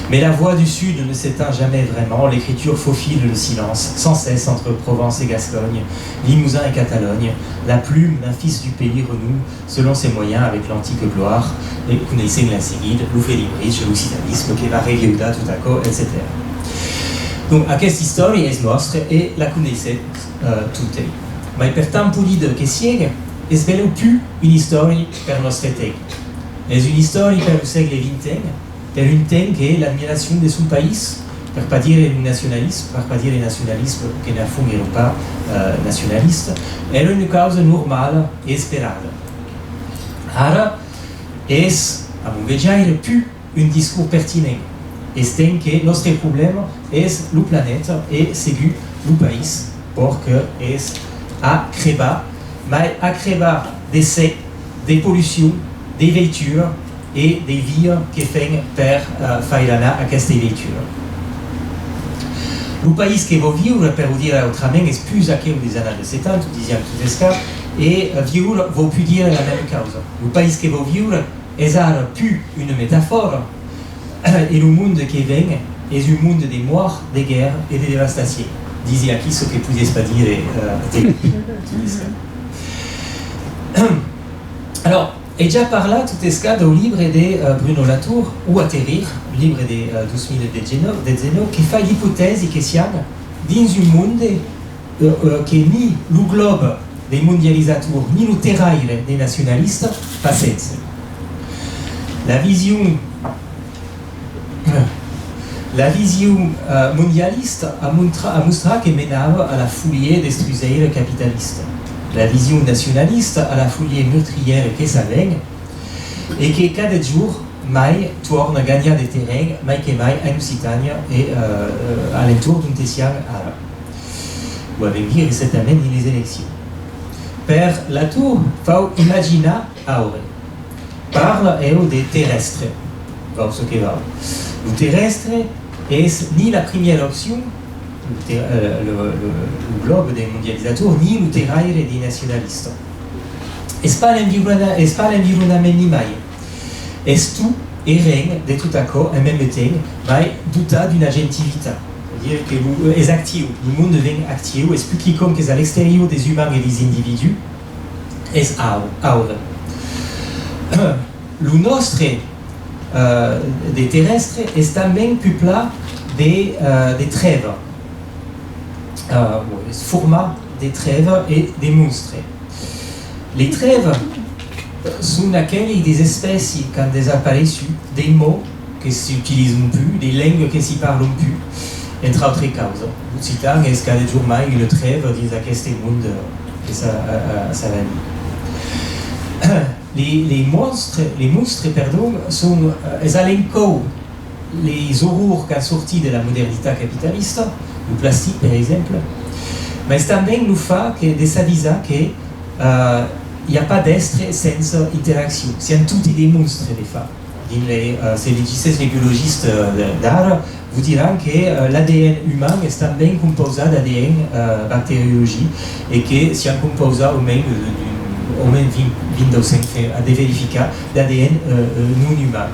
Mais la voix du Sud ne s'éteint jamais vraiment, l'écriture faufile le silence, sans cesse entre Provence et Gascogne, Limousin et Catalogne, la plume d'un fils du pays renoue selon ses moyens avec l'antique gloire, e coneissèm en seguida lo felibritge, l'occitanisme que va reviure tot aquò, etcetèra. Donc, aquesta istòria es nòstra e la coneissèm, eh, totei. Mai per tan polida que siegue, es belèu pus una istòria per nòstre temps. Es una istòria per lo sègle vint e un, per un temps que l'admiracion de son país, per pas dire lo nacionalisme, per pas dire nacionalisme que Laffont èra pas, eh, nacionalista, èra una causa normala e esperada. Ara es, a mon vejaire, pus un discors pertinent. Es temps que nòstre problèma es lo planeta e segur lo país, bòrd que es a crebar, mai a crebar de sèt, de pollucion, de veitura e de via que fèm per, eh, faire anar aquesta veitura. Lo país que vòu viure, per o dire autrament, es pus aqueu des annadas setanta, o disiam tot escàs, e, eh, viure vòu pus dire la mèma causa. Lo país que vòu viure es ara pus una metafòra, e lo monde que ven es un monde de mòrt, de guèrra e de devastacion. Disi aquí çò que podiás pas dire, eh, de tot escàs. Alors, ai ja parlat tot escàs dau libre de, eh, Bruno Latour, Où atterrir, libre de, eh, dos mila dètz-e-nòu, dètz-e-nòu, que fai l'ipotèsi que siam dins un monde, eh, eh, que ni lo glòb dei mondializators ni lo terraire dei nacionalistas fa sens. La vision La vision, eh, mondialista a montra-, a mostrat que menava a la folia destruseira capitalista. La vision nacionalista a la folia meurtrièra que s'avenha e que cada jorn mai torna ganhar de terren, mai que mai en Occitània e, eh, a l'entorn d'onte siam ara. O avèm vist recentament dins les eleccions. Per Latour, fau imaginar aure. Parla, eu, de terrèstre. Vau çò que vau. Lo terrèstre es ni la primièra opcion, lo ter-, eh, lo, lo, lo glòb dei mondializators, ni lo terraire dei nacionalistas. Es pas l'environa-, es pas l'environament nimai. Es tot e ren de tot aquò en mème temps, mai dotat d'una agentivitat. Es a dire que lo, es actiu, lo monde ven actiu, es pus quicòm qu'es a l'exterior deis umans e deis individús, es au-, aure. Lo nòstre, eh, de terrèstre es tanben pus plan de, eh, de trèva. Eh, es format de trèva e de monstre. Lei trèvas son aquelei deis espècias qu'an desapareissut, dei mots que s'utilisan pus, dei lengas que si parlan pus, entre autras causas. L'occitan es cada jorn mai una trèva dins aqueste monde que s'a-, a-, a-, s'avanís. Lei, lei monstres, lei monstres, perdon, son, eh, es a l'encòp leis orrors qu'an sortit de la modernitat capitalista, lo plastic, per exemple, mas tanben lo fach que, de s'avisar que, eh, i a pas d'èstre sensa interaccion. Siam toti de monstres, de fach. Dins le, eh, se legissètz lei biologistas, eh, de, d'ara, vos diràn que, eh, l'A D N uman es tanben compausat d'A D N, eh, bacteriologic e que siam compausats au mens, eh, d'un, au mens vint, vint dau cent, a de verificar, d'A D N, eh, eh, non uman.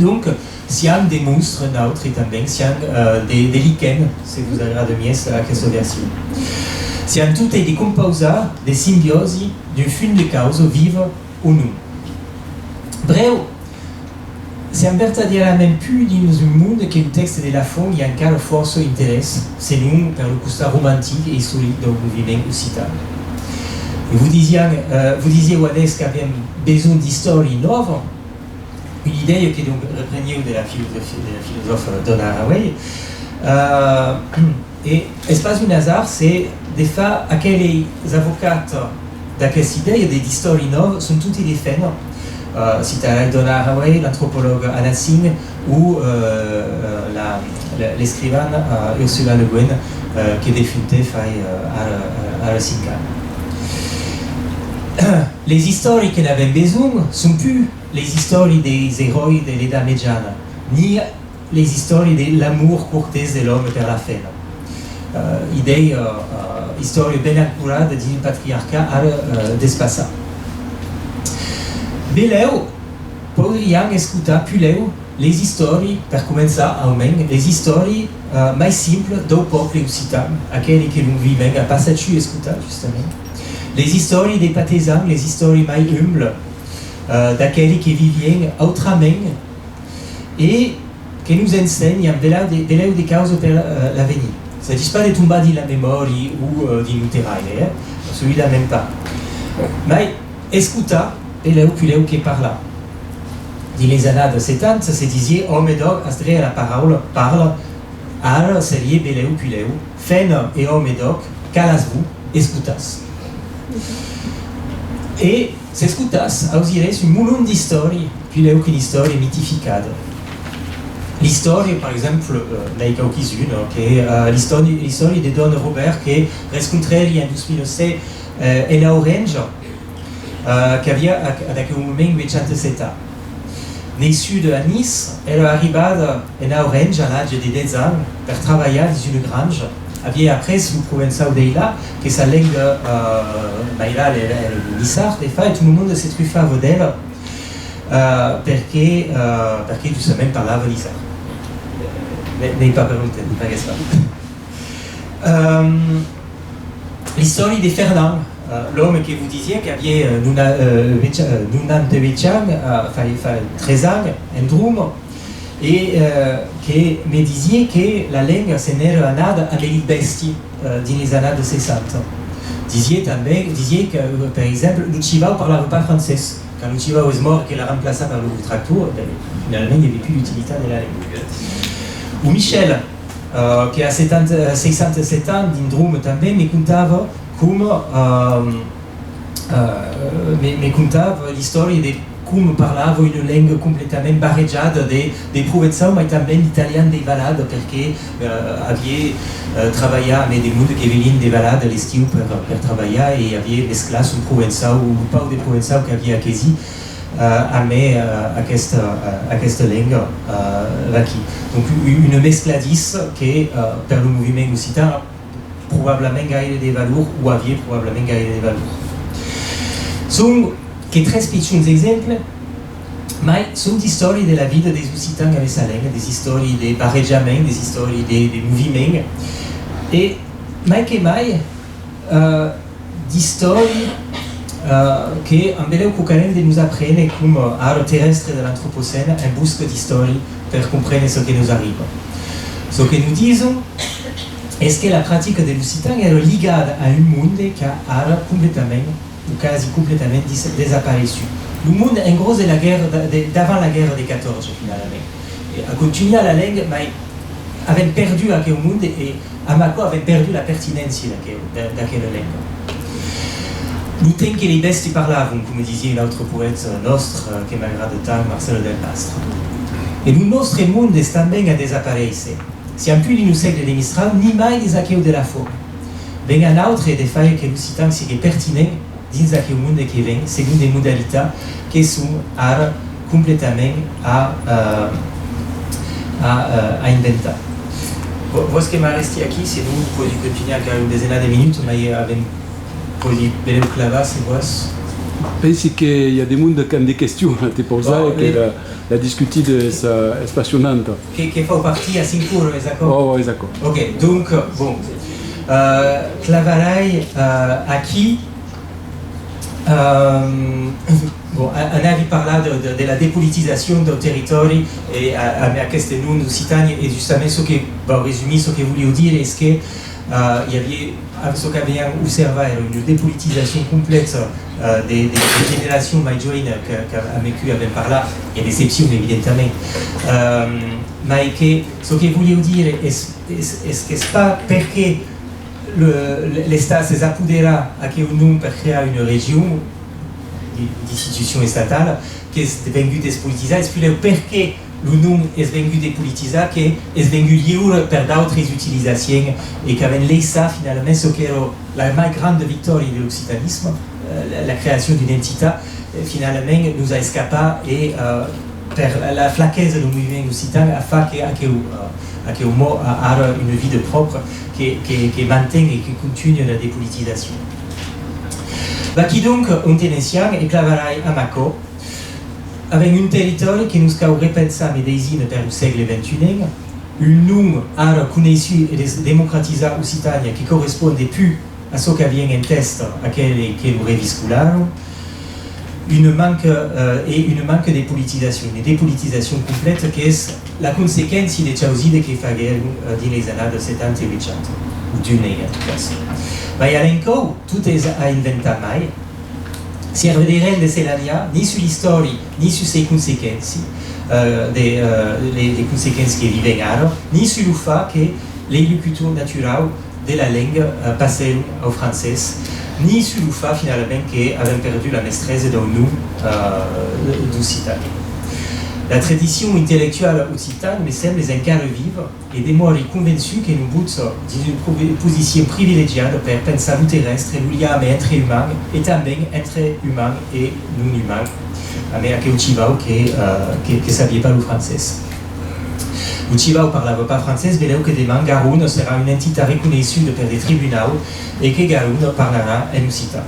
Donc, siam de monstres, nautres tanben, siam, eh, de, de lichens, se vos agrada mièlhs aquesta version. Siam toti de compausats, de simbiòsi, d'un fum de causas vivas o non. Brèu, siam vertadièrament pus dins un monde que lo tèxte de Lafont i a encara fòrça interès, senon per lo costat romantic e istoric dau moviment occitan. E vos disiam, eh, vos disiáu adès qu'aviam besonh d'istòria nòva, una idèia que donc repreníeu de la filosofia, de la filosòfa Donna Haraway. Euh, e es pas un azard se de fach aqueleis avocats d'aquesta idèia de, d'istòria nòva son toti de femnas. Euh, citarai Donna Haraway, l'antropològa Anna Tsing o, euh, la, la, l'escrivana, euh, Ursula Le Guin, euh, que defunte fai, euh, ara, ara cinc ans. Leis istòrias que n'avèm besonh son pus leis istòrias deis eròis de l'Edat Mejana, ni leis istòrias de l'amor cortés de l'òme per la femna. Euh, idèia, euh, euh, istòria ben ancorada dins un patriarcat ara, euh, despassat. Belèu, podriam escotar pus lèu leis istòrias, per començar, au mens, leis istòrias, euh, mai simplas dau pòble occitan, aqueli que lo moviment a pas sachut escotar, justament. Leis istòrias dei patesans, leis istòrias mai umblas, euh, d'aqueli que vivien autrament e que nos ensenhan belèu de, belèu de causas per, euh, l'avenir. S'agís pas de tombar dins la memòria o, euh, dins lo terraire, eh? Absoludament pas. Mai escotar, belèu, pus lèu que parlar. Dins leis annadas setanta, se disiá: òme d'òc, as drech a la paraula, parla. Ara seriá belèu, pus lèu: femna e òme d'òc, calatz-vos, escotatz. E s'escotatz, ausiretz un molon d'istòrias, pus lèu qu'una istòria mitificada. L'istòria, per exemple, euh, n'ai quauquis-unas, que, euh, l'istòri-, l'istòria de Don Robert que rescontrèri en dos mila sèt, euh, en Aurenja, euh, qu'aviá a, ad aqueu moment uechanta-sèt ans. Neissuda a Niça, èra arribada en Aurenja a l'atge de dètz ans per trabalhar dins una granja. Aviá aprés lo provençau d'ailat, que sa lenga, eh, mairala èra, èra lo niçard, de fach, e tot lo monde se trufava d'ela, eh, perque, eh, perque justament parlava niçard. N'ei, n'ei pas per longtemps, ne faguetz pas. Ehm, l'istòria de Fernand, eh, l'òme que vos disiá qu'aviá, eh, nona-, eh, vech-, eh, nonanta-uèch ans, eh, fa, fa tres ans, en Droma, e, eh, que me disiá que la lenga se n'èra anada amé li bèsti, eh, dins les annadas seissanta. Disiá tanben, disiá que, eh, per exemple, lo chivau parlava pas francés. Quand lo chivau es mòrt, que l'a remplaçat per lo tractor, ben, finalament, i aviá plus d'utilitat de la lenga. O Michel, eh, que a setanta, eh, seissanta-sèt ans, dins Droma tanben, me contava coma, eh, eh, me, me contava l'istòria de coma parlava una lenga completament barrejada de, de provençau, mai tanben d'italian de valada, perque, eh, aviá, eh, trabalhat amé de monde que venián de valada l'estiu per, per trabalhar e aviá mesclat son provençau, o lo pauc de provençau qu'aviá aquesí, eh, amé, eh, aquesta, eh, aquesta lenga, eh, vaquí. Donc, u-, una mescladís que, eh, per lo moviment occitan a probablament gaire de valor, o aviá probablament gaire de valor. Son que tres pichons exemples, mai son d'istòria de la vida des occitans amé sa lenga, des istòrias de barrejament, des istòrias de, de moviment, e mai que mai, eh, d'istòria, eh, que an benleu quauquarren de nos aprene, coma ara Terrestres de l'Antropocène, en busca d'istòria per comprene çò que nos arriba. Çò que nos dison es que la practica de l'occitan èra ligada a un monde qu'a ara completament, o quasi completament, dis-, desapareissut. Lo monde, en gròs, de la guèrra, de, de, davant la guèrra de catorze, finalament. E a contunhat la lenga, mai avèm perdut aqueu monde e, amb aquò, avèm perdut la pertinéncia d'aqueu, d'a-, d'aquela lenga. Lo temps que li bèsti parlavan, coma disiá un autre poèta nòstre, eh, que m'agrada tant, Marcel Delpastre. E lo nòstre monde es tanben a desaparéisser. Siam pus dins lo sègle de Mistral, ni mai dins aqueu de Lafont. Ven a nautre de faire que l'occitan sigue pertinent dins aqueu monde que ven, segon de modalitats que son ara completament a, eh, a, eh, a inventar. Vo-, vòs que m'arrèsti aquí, senon pòdi contunhar encara un desenat de minutas, mai avèm, pòdi benleu clavar, se vòs. Pensi que i a de monde qu'an de questions a te pausar e que la, la discutida es, eh, es passionanta. Que, que fau partir a cinc oras, es aquò? Oh, es aquò. Ok, donc, bon, eh, clavarai, eh, aquí. Ehm, bon, a-, anavi parlar de, de, de la depolitizacion dau territòri e a, amb aqueste nom d'Occitània, e justament çò que, bon, resumir, çò que voliu dire es que, eh, i aviá, a-, çò qu'aviam observat èra una depolitizacion complèta, eh, de, de, de generacion mai joina que, que, amb qui avèm parlat, e d'excepcion, evidentament. Ehm, mai que çò que voliu dire es, es, es qu'es pas perque le, le, l'Estat s'es apoderat aqueu nom per crear una region, di-, d'institucion estatala, qu'es vengut despolitizat, es puslèu perque lo nom es vengut depolitizat que es vengut liure per d'autres utilizaciens e qu'avèm laissat finalament çò qu'èra la mai granda victòria de l'occitanisme, eh, la, la creacion d'una entitat, eh, finalament nos a escapat e, eh, per la, la flaquesa dau moviment occitan a fach que aqueu, eh, aqueu mot a ara una vida pròpra que, que, que manten e que contunha la depolitizacion. Vaquí donc onte ne siam e clavarai amb aquò. Avèm un territòri que nos cau repensar, me deisina, per lo sègle vint-e-un, un nom ara coneissut e des-, democratizat, Occitània, que correspond de pus a çò qu'aviam en tèsta aqueles que lo reviscolaron, una manca, eh, e una manca de politizacion, de politizacion complèta qu'es la consequéncia de chausida que faguèron, eh, dins les annadas setanta e ochanta, o d'un ei en tot cas. Mai a l'encòp, tot es a inventar mai, siam de rende se l'anha, ni sus l'istòri, ni sus sei consequéncias, eh, de, eh, le, le consequéncias que vivèm ara, ni sus lo fach que lei locutors naturaus de la lenga, eh, passèron au francés, ni sus lo fach finalament que avèm perdut la mestresa dau nom, eh, d'occitan. La tradicion intellectuala occitana, me sembla, es encara viva, e demòri convençut que nos botja dins una provi-, posicion privilegiada per pensar lo terrèstre, lo liam entre umans e tanben entre umans e non umans. Amé aqueu chivau que, eh, que, que sabié pas lo francés. Lo chivau parlava pas francés, belèu que deman Garona serà una entitat reconeissuda per de tribunaus e que Garona parlarà en occitan.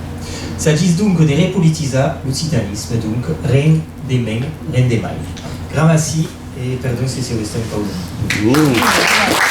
S'agís donc de repolitizar l'occitanisme, donc ren de mens, ren de mai. Gramací e perdon se siáu estat un pauc long.